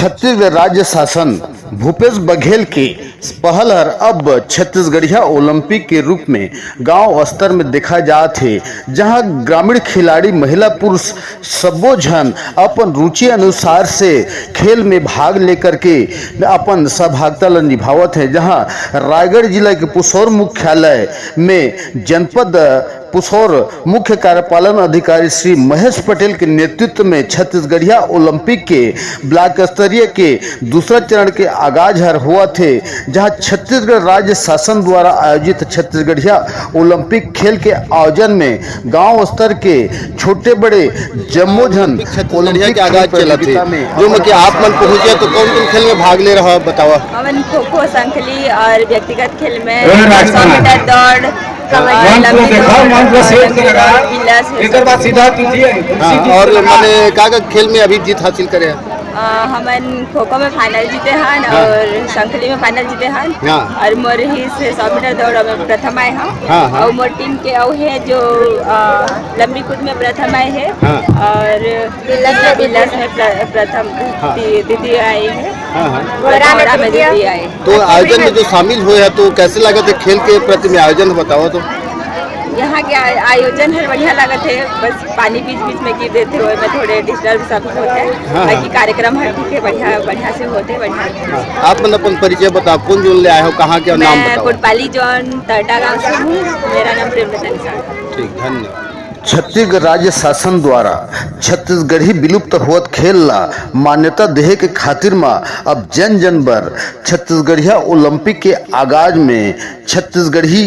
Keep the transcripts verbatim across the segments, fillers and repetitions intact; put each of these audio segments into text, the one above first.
छत्तीसगढ़ राज्य शासन भूपेश बघेल के पहल हर अब छत्तीसगढ़िया ओलंपिक के रूप में गांव स्तर में देखा जात हे, जहां ग्रामीण खिलाड़ी, महिला, पुरुष सबो झन अपन रुचि अनुसार से खेल में भाग लेकर के अपन सहभागिता ल निभावत हे। जहां रायगढ़ जिला के पुसौर मुख्यालय में जनपद पुसौर मुख्य कार्यपालन अधिकारी श्री महेश पटेल के नेतृत्व में छत्तीसगढ़िया ओलंपिक के ब्लॉक स्तरीय के दूसरा चरण के आगाज हर होवत हे, जहां छत्तीसगढ़ राज्य शासन द्वारा आयोजित छत्तीसगढ़िया ओलंपिक खेल के आयोजन में गांव स्तर के छोटे बड़े जम्मो झन छत्तीसगढ़िया ओलंपिक के आगाज खेल चलत हे, प्रतियोगिता में जो मैं कि आप मन पहुंचे तो कौन कौन खेल में भाग ले रहा बतावा। हमन खो खो, संखली और व्यक्तिगत खेल में ए, राजकुमार। सौ मीटर दौड़, कबड्डी, मन को लंबी देखा, दौड़, मन को सेठ लंबी लगा। दौड़, बिल्ला से एकर बाद सीधा तुझे है। हाँ, और माने का का खेल में अभी जीत हासिल करे हैं? अ, हमन खो खो में फाइनल जीते हन हाँ। और संखली में फाइनल जीते हन। हाँ। और मोर ही से सौ मीटर दौड़ में प्रथम आए हम। हाँ, हाँ। और मोर टीम के अउ है जो, अ, लंबी कूद में प्रथम आए हैं। हाँ। और बिल्ला से बिल्ला से प्र-, प्रथम हाँ। ती-, द्वितीय आए हैं। हाँ, हाँ। और घोड़ा में घोड़ा में द्वितीय। द्वितीय आए। तो आयोजन में जो शामिल हुए हैं, तो कैसे लगा थे खेल के प्रति में आयोजन, बताओ तो। यहाँ के आ-, आयोजन है, बढ़िया लगा थे, बस पानी बीच बीच में गिर देते हुए मैं थोड़े डिस्टर्ब सब होते हैं। हाँ, हाँ। बाकी कार्यक्रम हर ठीक है, बढ़िया, बढ़िया से होते, बढ़िया। हाँ, आप मन अपन परिचय बताओ, कौन जोन ले आए हो, कहाँ के, नाम मैं बताओ। कोटपाली जोन तरटा गांव से हूँ। मेरा नाम प्रेमलता निषाद। ठीक, धन्यवाद। छत्तीसगढ़ राज्य शासन द्वारा छत्तीसगढ़ी विलुप्त होवत खेल ला मान्यता देहे के खातिर म अब जन जन बर छत्तीसगढ़िया ओलंपिक के आगाज में छत्तीसगढ़ी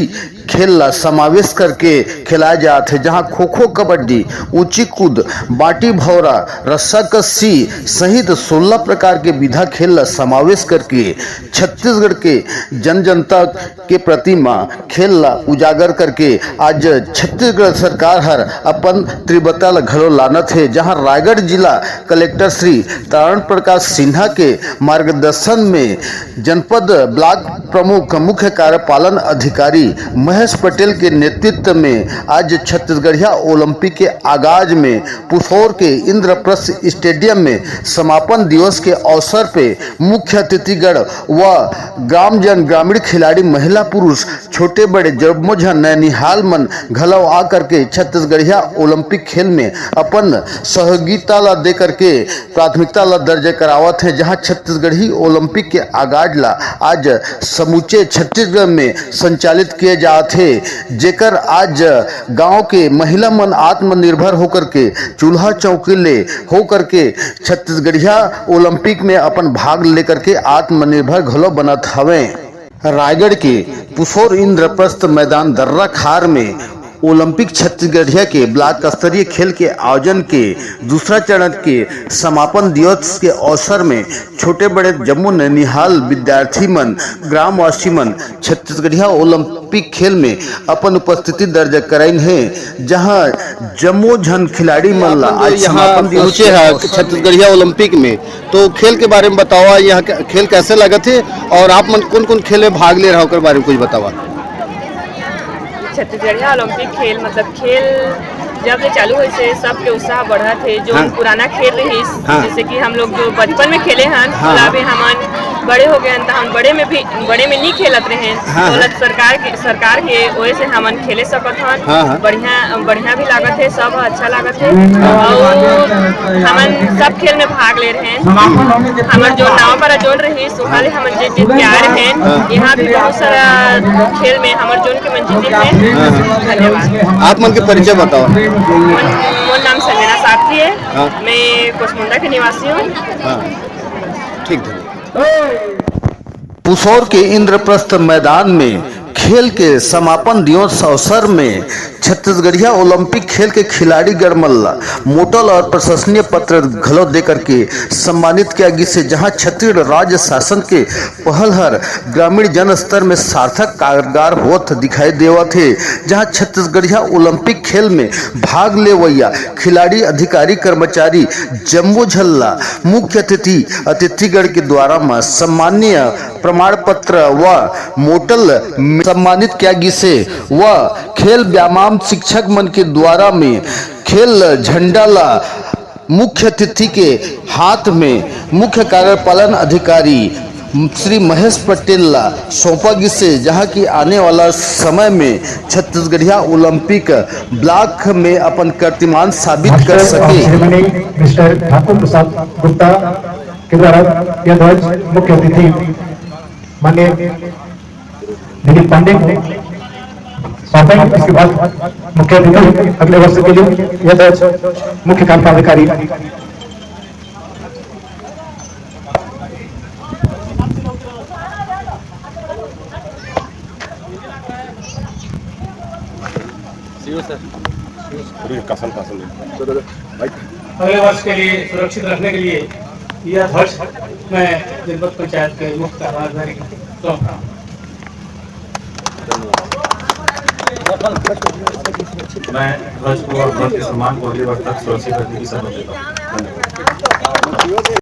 खेल ला समावेश करके खेलाए जात हे, जहां खो खो, कबड्डी, ऊंची कूद, बांटी भौरा, रस्सा कस्सी सहित सोलह प्रकार के विधा खेल ला समावेश करके छत्तीसगढ़ के जन जन तक के प्रति म खेल ला उजागर करके आज छत्तीसगढ़ सरकार हर अपन तीव्रता ला घलो लानत हे, जहां रायगढ़ जिला कलेक्टर श्री तारण प्रकाश सिन्हा के मार्गदर्शन में जनपद ब्लॉक प्रमुख मुख्य कार्यपालन अधिकारी महेश पटेल के नेतृत्व में आज छत्तीसगढ़िया ओलंपिक के आगाज में पुसौर के इंद्रप्रस्थ स्टेडियम में समापन दिवस के अवसर पे मुख्य अतिथिगण व ग्रामजन, ग्रामीण खिलाड़ी, महिला पुरुष, छोटे बड़े जम्मो झन नैनिहाल मन घलव आ करके छत्तीसगढ़िया ओलंपिक खेल में अपन सहयोगिता ला दे करके प्राथमिकता ला दर्ज करावत हे, जहां छत्तीसगढ़ी ओलंपिक के आगाज ला आज समूचे छत्तीसगढ़ में संचालित किए जात हे, जेकर आज गांव के महिला मन आत्मनिर्भर होकर के चूल्हा चौकी ले होकर के छत्तीसगढ़िया ओलंपिक में अपन भाग लेकर के आत्मनिर्भर घलो बनत हवे। रायगढ़ के पुसौर इंद्रप्रस्थ मैदान दर्रा खार में ओलंपिक छत्तीसगढ़िया के ब्लॉक स्तरीय खेल के आयोजन के दूसरा चरण के समापन दिवस के अवसर में छोटे बड़े जम्मो नैनिहाल विद्यार्थी मन, ग्रामवासी मन छत्तीसगढ़िया ओलंपिक खेल में अपन उपस्थिति दर्ज कराइन हे, जहां जम्मो झन खिलाड़ी मन ला आप लोग आज यहाँ समापन दिवस पहुंचे के हैं अवसर में छत्तीसगढ़िया ओलंपिक में, तो खेल के बारे में बतावा, यहाँ का खेल कैसे लगत हे और आप मन कौन-कौन खेल में भाग ले रहा, ओकर बारे में कुछ बतावा। छत्तीसगढ़िया ओलंपिक खेल, मतलब, खेल जब ले चालू होइस हे, सबके उत्साह बढ़त हे। जो हाँ। पुराना खेल रहिस, हाँ। जैसे कि हम लोग जो बचपन में खेले हन, हाँ, ओला हाँ। अभी हमन बड़े हो गए हन, त हम बड़े में भी, बड़े में नहीं खेलत रहे। हाँ, हाँ। ओला सरकार के, सरकार के ओए से हमन खेले सकत हन। हाँ, हाँ। बढ़िया, बढ़िया भी लागत हे, सब अच्छा लागत हे। हाँ। और हमन सब खेल में भाग ले रहे हैं। हमर जो नावा पारा जोन रहिस, उहाँ ले हमन जीत जीत के आ रहे हैं। हाँ। यहाँ भी बहुत सारा खेल में हमर जोन के मन जीते हैं। हाँ, हाँ। धन्यवाद। आप मन के परिचय बताओ। मोर, मोर नाम संजना शास्त्री है। हाँ। मैं कोसमुंडा के निवासी हूँ। हाँ, ठीक, धन्यवाद। पुसौर के इंद्रप्रस्थ मैदान में खेल के समापन दिवस अवसर में छत्तीसगढ़िया ओलंपिक खेल के खिलाड़ी गण मन ला मोटल और प्रशंसनीय पत्र घलो दे करके सम्मानित किया गिस हे, जहां छत्तीसगढ़ राज्य शासन के पहल हर ग्रामीण जन स्तर में सार्थक कारगर होत दिखाई देवत हे, जहां छत्तीसगढ़िया ओलंपिक खेल में भाग लेवैया खिलाड़ी, अधिकारी, कर्मचारी जम्मो झन ला मुख्य अतिथि, अतिथिगण के द्वारा म सम्मानीय प्रमाण पत्र व मोटल में सम्मानित किया गिस हे व खेल व्यायाम शिक्षक मन के द्वारा में खेल झंडा ला मुख्य अतिथि के हाथ में मुख्य कार्यपालन अधिकारी श्री महेश पटेल ला सौंपा गिसे, जहां की आने वाला समय में छत्तीसगढ़िया ओलंपिक ब्लॉक में अपन कीर्तिमान साबित कर सके। Ceremony Mister ठाकुर प्रसाद गुप्ता के द्वारा यह ध्वज मुख्य अतिथि माननीय दिलीप पांडे को सौंपेंगे। इसके बाद मुख्य अतिथि अगले वर्ष के लिए यह ध्वज मुख्य कार्यपालन अधिकारी अगले वर्ष के लिए सुरक्षित रखने के लिए यह ध्वज मैं जनपद पंचायत के मुख्य कार्यपालन अधिकारी को सौंप रहा हूँ। मैं ध्वज को और ध्वज के सम्मान को अगले वर्ष तक सुरक्षित रखने की शपथ लेता हूँ। धन्यवाद।